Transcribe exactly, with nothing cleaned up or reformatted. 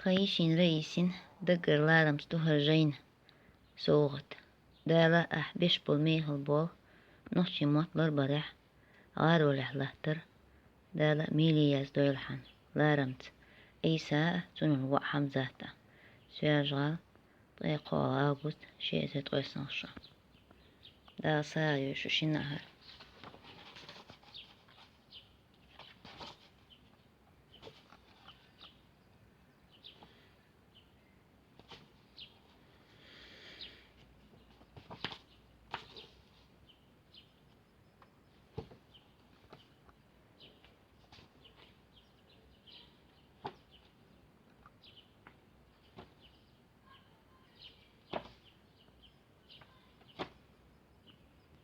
Тха йишин Раисин даггара ларамца ду хӀара жайна совгӀат. Дала ахь беш болу мехала болу нохчийн мотт ларбарехь, гӀаролехь латтар Дала меле яздойла хьан ларамца Ӏийса а, цуьнан воӀ Хьамзат а. Соьлжа-ГӀала, ткъе кхоалгӀа август, ши эзар ткъайоьсналгӀа шо. Дала сагӀа йойла шу шиннахьара.